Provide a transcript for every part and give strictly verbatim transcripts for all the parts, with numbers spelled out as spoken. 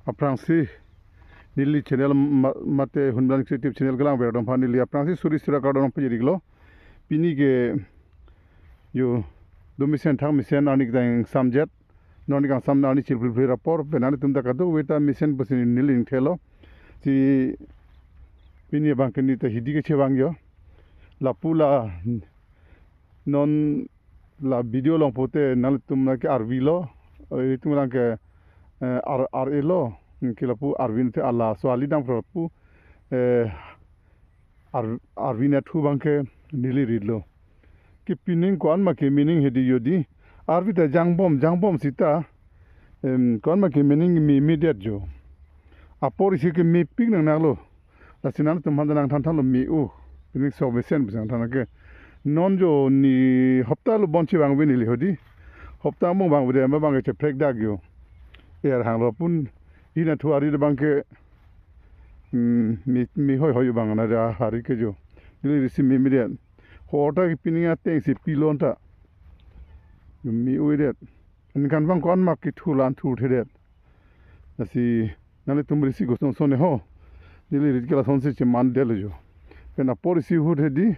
Aphrangsi neli channel ma-, mate Hunblan Creative channel kelang ver dong aphan neli aphrangsi suri sura kardom pajir-iklo. Pini ke yo do mesen thang mesen arni kethang samjet. Non arni kangsam arni chirpli phli apor pen nanglitum ta kadokave ta mesen pusi neli ning thelo. Si pini abang ke neli ta hidi kechevang yo. Lapu la non la video along pute nanglitum lake arvi lo, eh, itum lang ke, eh, ar, ar-e lo, ke lapu arvi te ala so ali dam pro pu, eh, ar, arvi nathu abang ke neli ritlo. Ke pining ko-an ma ke meaning hedi yo di, arvi ta jangbom, jangbom sita, em, ko-an ma ke meaning me, medet yo. Apor isi ke mepik nang nanglo. Lasi nangtum aphan ta nangthan thanlo me-o. Pining sok mesen pusi nangthan ke. Non yo ni hopta lo bon chevang ave neli hedi. Hopta mong vang ave ma abang ke cheprek dak yo. Er hanglo pun hina thu ari abang ke, mm, me, me hoi hoi abang na da hari ke yo. Neli risi me medet. Hota ke pining ateng si pilon ta. Me-o-edet. Aningkan abang ko-an ma ke thu lan thu thedet. Lasi nanglitum risi koson son ne ho. Neli rit ke lasonsi cheman detlo yo. Pen apor isi ahut hedi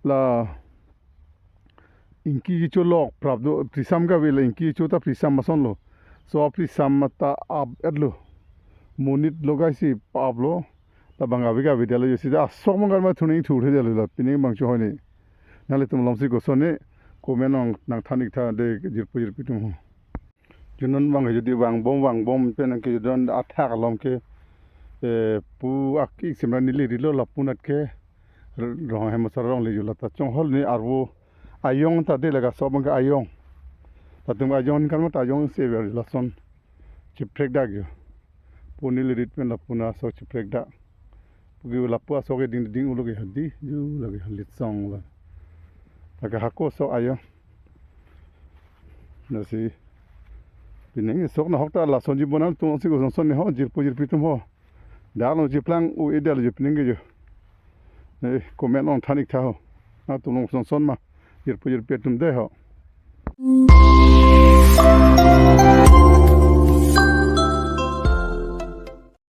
la ingki kecho lok prap do, prisam kave la ingki kecho ta prisam ason lo. So prisam ta ap-etlo. Monit logai si ap-lo. Labang kave kave detlo yo sita asok mangkar ma thuning thu thedet lo la pining abang cho hoi ne. Nanglitum lomsi koson ne comment along nangthan-ik tha de jirpo jirpi atum ho. Yo non abang ke jodi vangbom vangbom pen ke yo non athak along ke, eh, pu ak-ik simra neli ritlo lapu nat ke r-, rong hem asar rong le yo lata chonghol ne arvo ayong ta de laga sok abang ke ayong. Latum ayong kan ma ta ayong se ver lason cheprek dak yo. Pu neli rit pen lapu na sok cheprek dak. Pugi lapu asok ke ding ding ulo ke hedi, yo lake halit song la. Lake hako sok ayo. Lasi pining sok nahok ta lasonji bonang tung si koson son ne ho, jirpo jirpi atum ho. Dak along cheplang u-edetlo yo pining ke yo. Eh, comment along than-ik tha ho. Nangtum along koson son ma. Jirpo jirpi atum de ho.